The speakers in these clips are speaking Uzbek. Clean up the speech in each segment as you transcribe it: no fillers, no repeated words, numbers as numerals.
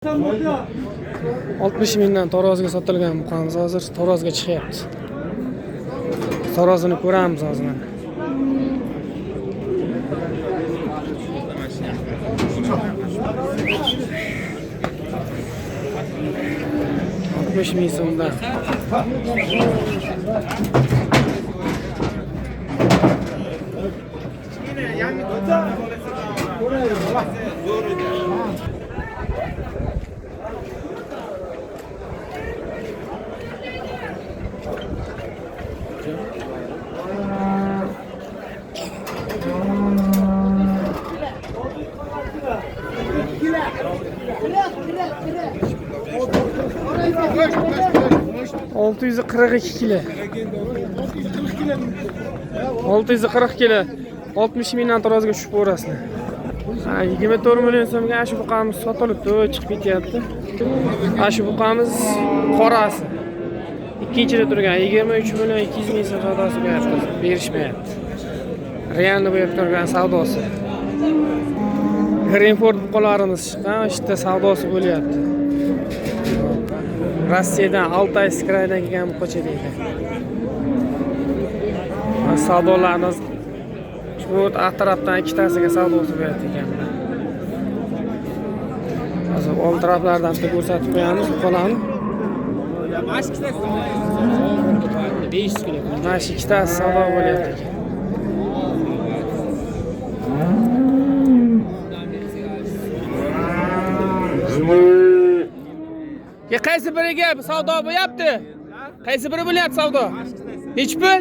60 mingdan tarozga sotilgan buqamiz hozir tarozga chiqyapti. Tarozini ko'ramiz hozir mana. 60 ming so'mdan. 642 kilo. 640 kilo. 60 mingdan tarozga tushib ko'rasizlar. Ha, 24 million so'mga shu buqamiz sotilibdi, chiqib ketyapti. Ha, shu buqamiz qorasi. Ikkinchida turgan 23 million 200 ming so'm savdosi bo'lyapti, berishmayapti. Realni bo'yab turgan savdosi. Greenford buqalarimiz chiqqan, ishda savdosi bo'lyapti. Rossiyadan, Altay kraydan kelgan buqacha deydi. Savdolarimiz shu atrofdan ikkitasiga savdosi bo'lyapti ekan. Hozir old taraflardan bitta ko'rsatib qo'yamiz buqalarni. 500 kilo. Mana shu ikkitasi savdo bo'lyapti ekan. Ya qaysi biriga savdo bo'lyapti? Qaysi biri bo'lyapti savdo? Nechi pul?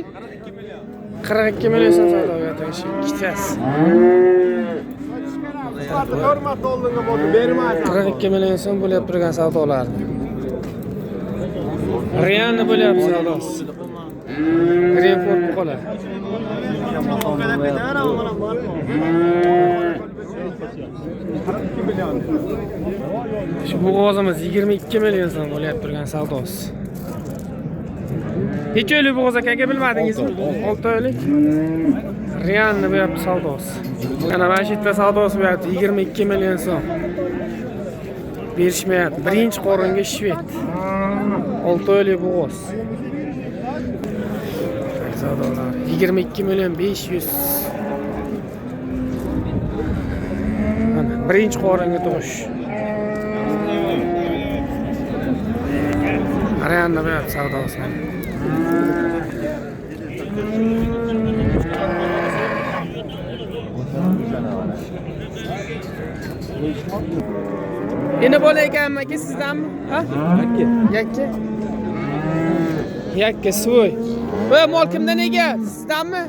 42 million so'm savdo bo'lyapti shu ikkitasi. 42 million so'm bo'lyapti turgan savdolar. Realni bo'lyapti savdosi. Greenford buqalar. Shu bo'g'ozimiz 22 million so'm bo'lyapti turgan savdosi. Necha oylik bo'g'oz aka bilmadingizmi? 6 oylik. Realni bo'lyapti savdosi. Mana mana shu yerda savdosi bo'lyapti 22 million so'm. Berishmayapti. Birinchi qoringa shved. 6 oylik bo'g'oz. Savdolar 22 million 500. Mana birinchi qoringa tug'ish. Realni bo'lyapti savdosi. Endi bola ekanmi aka sizdanmi? Ha? Yakka. Yakka. Yakka svoy. Va mol kimdan ega? Sizdanmi?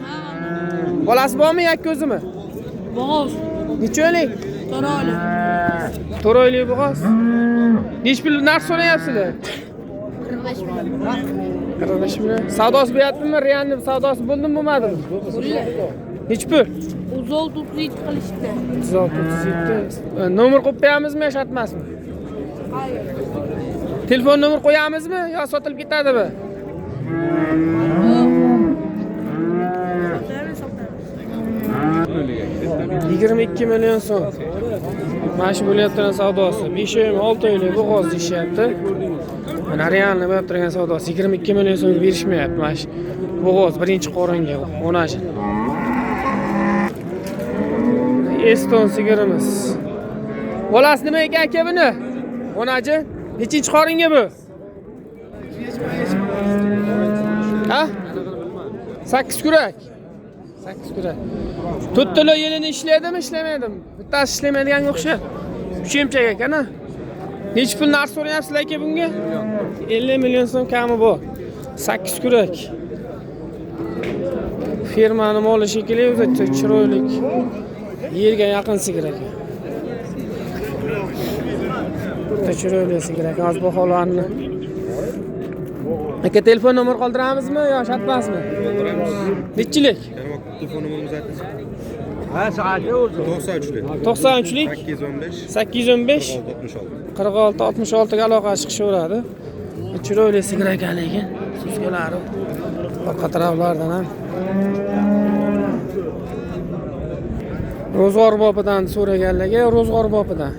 Bolasi bormi yakka o'zimi? Bo'g'oz. Necha oylik? 4 oylik. 4 oylik bo'g'oz. Necha pul narx so'rayapsizlar? 45 million. 45 million. Savdosi bo'lyaptimi? Realni savdosi bo'ldimi, bo'lmadimi? Necha pul? 36 37 qilishdi. 36 37. Nomer qo'yib qo'yamizmi yo shart emasmi? Telefon nomer qo'yamizmi yo sotilib ketadimi? Sotamiz, sotamiz. 22 million so'm. Mana shu bo'lyapti turgan savdosi. 5 oymi, 6 oylik bo'g'oz deyishyapti. Mana realni bo'lib turgan savdosi 22 million so'mga berishmayapti mana shu bo'g'oz birinchi qoringa o'nashi. Eston sigirimiz. Bolasi nima ekan aka buni? Onaji, nechinchi qoringa bu? Ha? 8 kurak. 8 kurak. To'rttala yelini ishlaydimi, ishlamaydimi? Bittasi ishlamaydiganga o'xshaydi. 3 emchak ekan, ha? Necha pul narx so'rayapsizlar aka bunga? 50 million so'm kami bor. 8 kurak. Firmani moli shekilli o'zi chiroyli. Yerga yaqin sigir ekan. Bitta chiroyli sigir ekan. Hozir baholarni. Aka telefon nomer qoldiramizmi yo shart emasmi? Qoldiramiz. Nechilik? Telefon nomerimizni aytasiz. Ha, soati o'zi. 93lik. 93lik 815 815 46 46 66 ga aloqa chiqishaveradi. Chiroyli sigir ekan lekin suzkalari orqa taraflaridan ham. Ro'zg'or bobidan so'raganlarga ro'zg'or bobidan.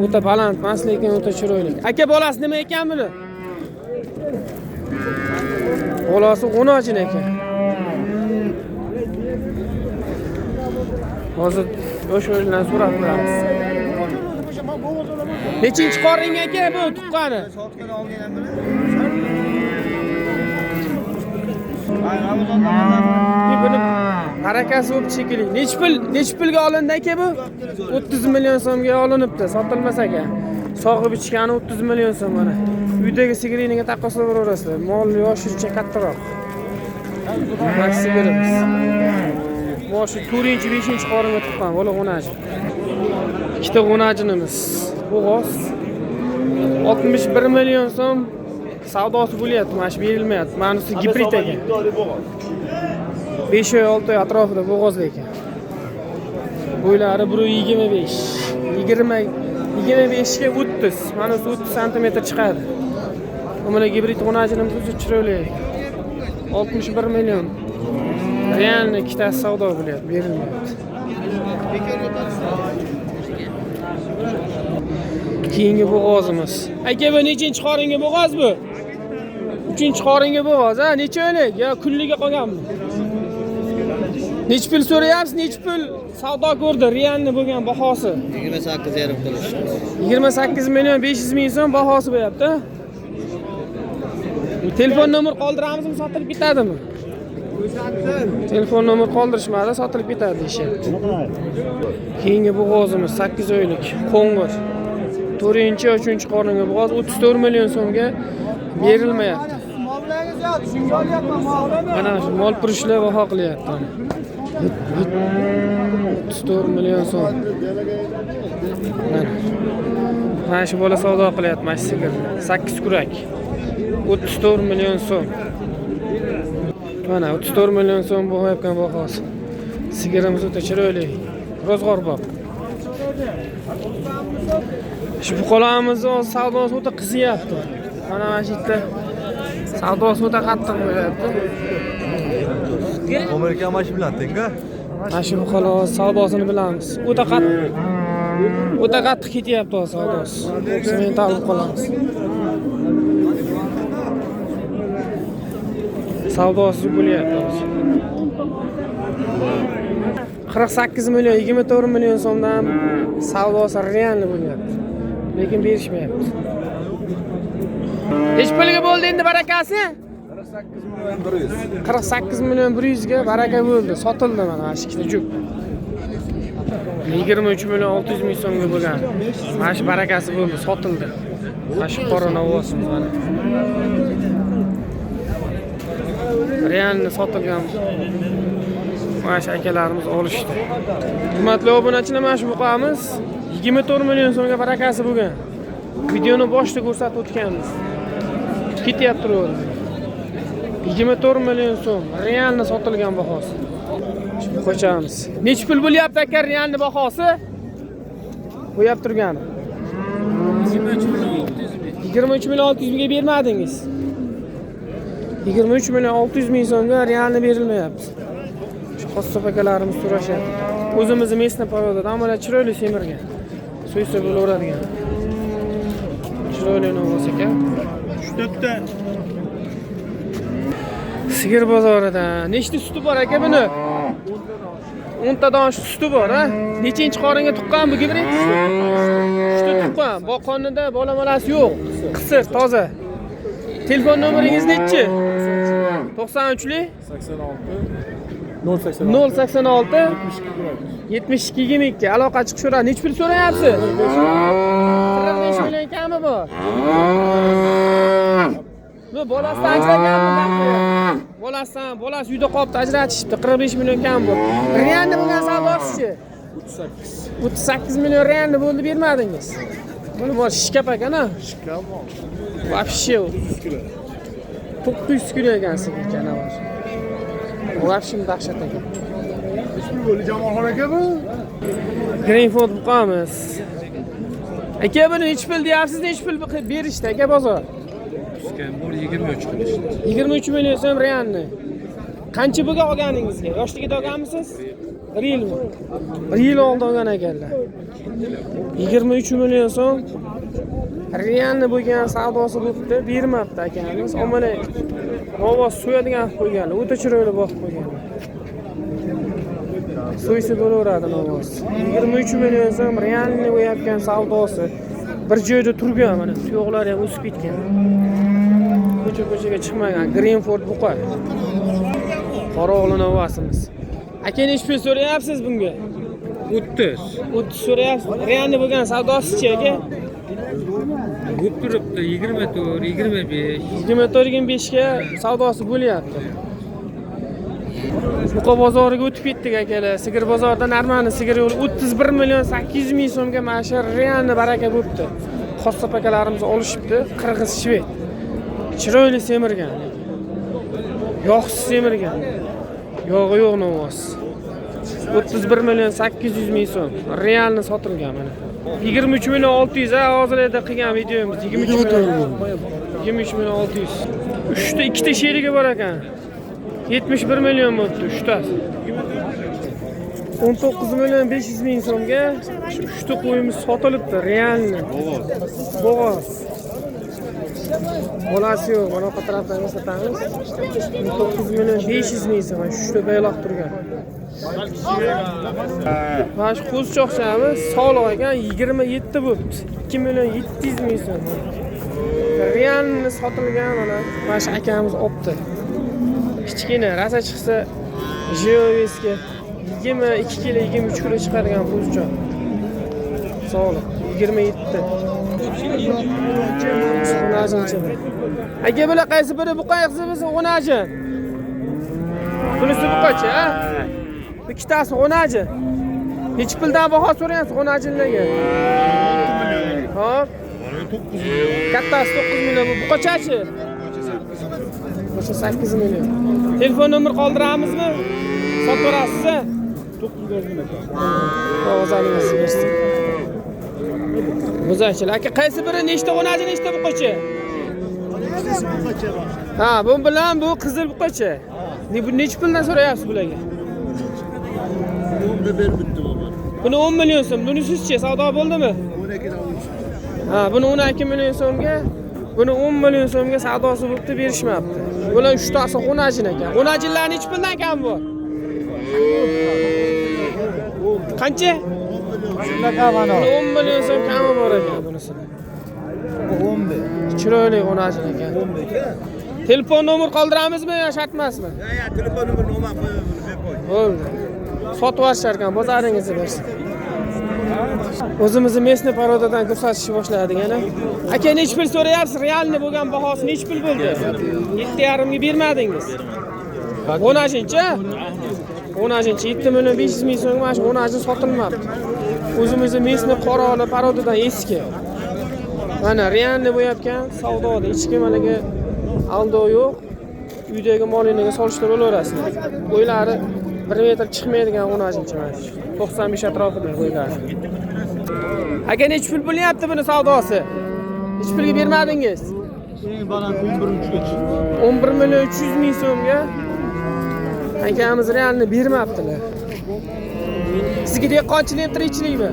O'ta baland emas, lekin o'ta chiroyli. Aka, bolasi nima ekan buni? Bolasi g'unojin ekan. Hozir o'sha o'zidan so'rab ko'ramiz. Nechinchi qoring aka bu tuqqani? Buni barakasi bo'lib shekilli. Nechi pulga olindi aka bu? 30 million so'mga olinibdi, sotilmas aka. Sog'ib ichgani 30 million so'm mana. Uydagi sigiriniga taqqoslab boraverasizlar. Mol yoshicha kattaroq. Mana sigirimiz. Boshi 4-5 qoringa tuqqan bola g'unaji. Ikkita g'unajinimiz. Bo'g'oz 61 million so'm savdosi bo'lyapti, mana shu berilmayapti. Manisi gibrid ekan. 5 oy 6 oy atrofida bo'g'ozli ekan. Bo'ylari 1.25, 25 ga 30, mana shu 30 santimetr chiqadi. Mana gibrid g'unajinimiz o'zi chiroyli. 61 million. Realni ikkitasi savdo bo'lyapti, berilmayapti. Keyingi bo'g'ozimiz. Aka, bu nechinchi qoringa bo'g'oz bu? 3-qoringa bo'g'oz, ha? Necha oylik? Yo kunliga qolganmi? Necha pul so'rayapsiz? Necha pul savdo ko'rdi? Realni bo'lgan bahosi 28,5 qilish. 28 million 500 ming so'm bahosi bo'lyapti. Telefon nomer qoldiramizmi, sotilib ketadimi? Telefon nomer qoldirishmadi, sotilib ketadi deyishyapti. Keyingi bo'g'ozimiz 8 oylik qo'ng'ir. 4-chi, 3-chi qoringa bo'g'oz 34 million so'mga berilmayapti. Mana shu mol purishlar baho qilyapti. 34 million so'm. Mana shu bola savdo qilyapti, mana shu sigirni. 8 kurak. 34 million so'm. Mana 34 million so'm bo'layotgan bahosi. Sigirimiz o'ta chiroyli. Ro'zg'orbob. Shu buqalarimiz savdosi o'ta qiziyapti. Mana shu yerda savdosi o'ta qattiq bo'lyapti. Amerika mashi bilan tenga. Mana shu buqalar savdosini bilamiz. O'ta qattiq ketyapti hozir savdosi. Semental buqalarimiz. Savdosi bo'lyapti hozir. 48 million, 24 million so'mdan savdosi realni bo'lyapti. Lekin berishmayapti. Necha pulga bo'ldi endi barakasi? 48 million 100 ga baraka bo'ldi, sotildi mana shu ikkita jup. 23 million 600 ming so'mga bo'lgan. Mana shu barakasi bo'ldi, sotildi. Mana shu qora novvosimiz mana. Realni sotilgan. Mana shu akalarimiz olishdi. Hurmatli obunachilar, mana shu buqamiz 24 million so'mga barakasi bo'lgan. Videoni boshida ko'rsatib o'tganmiz. Ketyapti turibdi. 24 million so'm realni sotilgan bahosi. Qo'chamiz. Necha pul bo'lyapti aka realni bahosi? Qo'yab turgani. 23 million 600 mingga bermadingiz. 23 million 600 ming so'mga realni berilmayapti. Shu qassob akalarimiz so'rashyapti. O'zimizni местный porodadan mana chiroyli semirgan. So'ysa bo'laveradigan. Chiroyli novvos ekan. 3-4ta. Sigir bozorida nechta suti bor aka buni? 10 tadan oshiq suti bor, ha? Nechinchi qoringa tuqqan bu gibrid? 3 ta tuqqan. Boqonida bola malasi yo'q. Qisir, toza. Telefon nomeringiz nechi? 93lik 86 086 72 22. Aloqa chiqishaveradi. Necha pul so'rayapsiz? 45 million kami bu? Bu bolasidan ajratganmi? Bolasidan, bolasi uyda qolibdi, ajratishibdi. 45 million kam bu. Realni bo'lgan savdosichi? 38. 38 million realni bo'ldi, bermadingiz. Buni bor shkap ekan, ha? Shkap. Вообще 900 kilo. 900 kilo ekansiz janavar. Вообще dahshat ekan. Necha bo'ldi Jamolxon aka bu? Greenfield buqamiz. Aka, buni necha pul deyapsiz, necha pul berishdi aka bozor? Bor 23 qilishdi. 23 million so'm realni. Qancha bo'lgan olganingizga? Yoshligida olganmisiz? Bir yilmi? Bir yil oldi olgan ekanlar. 23 million so'm realni bo'lgan savdosi bo'libdi, bermabdi akamiz. Omala novvos so'yadigan qilib qo'yganlar, o'ta chiroyli boqib qo'yganlar. So'ysa bo'laveradi novvos. 23 million so'm realni bo'layotgan savdosi. Bir joyda turgan, mana tuyoqlari ham o'sib ketgan. Ko'cha-ko'chaga chiqmagan Greenford buqa. Qorog'li novvosimiz. Aka, nechi pul so'rayapsiz bunga? 30. 30 so'rayapsiz. Realni bo'lgan savdosichi aka? Bo'lib turibdi 24, 25. 24-25 ga savdosi bo'lyapti. Buqa bozoriga o'tib ketdik akalar. Sigir bozorida Narmani sigir yo'li 31 million 800 ming so'mga mana shu realni baraka bo'libdi. Qassob akalarimiz olishibdi. Qirg'iz shved. Chiroyli semirgan. Yog'siz semirgan. Yog'i yo'q novvos. 31 million 800 ming so'm. Realni sotilgan mana. 23 million 600 ha, hozir edi qilgan videomiz. 23 million. 23 million 600. Uchta, ikkita sherigi bor ekan. 71 million bo'libdi uchtasi. 19 million 500 ming so'mga shu uchta qo'yimiz sotilibdi realni. Bo'g'oz. Bolasi yo'q, mana bu tarafdan ko'rsatamiz. 19 million 500 ming so'm shu uchta bayloq turgan. Mana shu qo'zichoqchamiz sog'liq ekan, 27 bo'libdi. 2 million 700 ming so'm. Realni sotilgan mana shu akamiz olibdi. Kichkina rasa chiqsa Jiovisga 22 kilo, 23 kilo chiqadigan qo'zichoq. Sog'liq 27. O'najinchi. Aka, bular qaysi biri? Bu qaysi biz o'naji? Bunisi buqacha, ha? Ikkitasi o'naji. Nechi puldan baho so'rayapsiz o'najinlarga? Hop. 9 million. Kattasi 9 million, bu buqachachi? O'sha 8 million. Telefon nomer qoldiramizmi? Sotaverasiz? 9 berdim aka. Qog'ozingizni bersin. Muzakchilar aka, qaysi biri nechta o'naji, nechta buqacha? Ikkitasi buqacha bor. Ha, bu bilan bu qizil buqacha. Ne bu nechi puldan so'rayapsiz bularga? Bunda berib bitdi baba. Buni 10 million so'm. Bunisiz-chi, savdo bo'ldimi? 12 dan 3. Ha, buni 12 million so'mga, buni 10 million so'mga savdosi bo'libdi, berishmabdi. Bular uchtasi xonajin ekan. Xonajinlar nechi puldan kam bor? Qancha? Shunaqa mana. Buni 10 million so'm kami bor ekan bunisini. 11. Chiroyli xonajin ekan. 11. Telefon nomer qoldiramizmi yo shart emasmi? Ya ya telefon nomerini olmay qo'ying, buni qo'y. Bo'ldi. Sotib yuborishar ekan, bozoringizni bersin. O'zimizni местный порода dan ko'rsatishni boshladik yana. Aka, nechi pul so'rayapsiz? Realni bo'lgan bahosi nechi pul bo'ldi? 7,5 ga bermadingiz. 10-chi? 10-chi 7 million 500 ming so'mga mana shu 10 sotilmabdi. O'zimizni местный qoroli порода dan eski. Mana realni bo'yapgan savdoda hech kim haligi aldov yo'q. Uydagi moliniga solishtirib olaverasizlar. Bo'ylari 1 metr chiqmaydigan 10-chi mana shu. 95 atrofida bo'ylari. Aka, nechi pul bo'lyapti buni savdosi? Nechi pulga bermadingiz? Eng baland 11 ga chiqdi. 11 million 300 ming so'mga akamiz realni bermabdilar. Sizga dehqonchilik ham tirikchilikmi?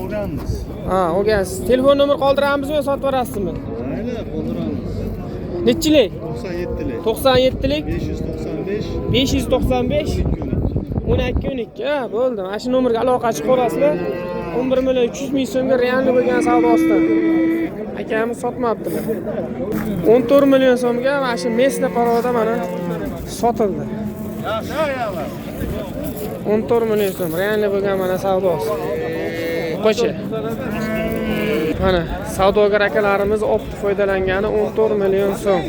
Olganmiz. Ha, olgansiz. Telefon nomer qoldiramizmi yo sotib yuborasizmi? Mayli, qoldiramiz. Nechilik? 97lik. 97lik 595 595 12 12. Ha, bo'ldi. Mana shu nomerga aloqa chiqib qolasizlar. 11 million 300 ming so'mga realni bo'lgan savdosidan. Akamiz sotmabdilar. 14 million so'mga mana shu местный порода mana sotildi. 14 million so'm realni bo'lgan mana savdosi. Qo'cha. Mana savdogar akalarimiz olib foydalangani 14 million so'm.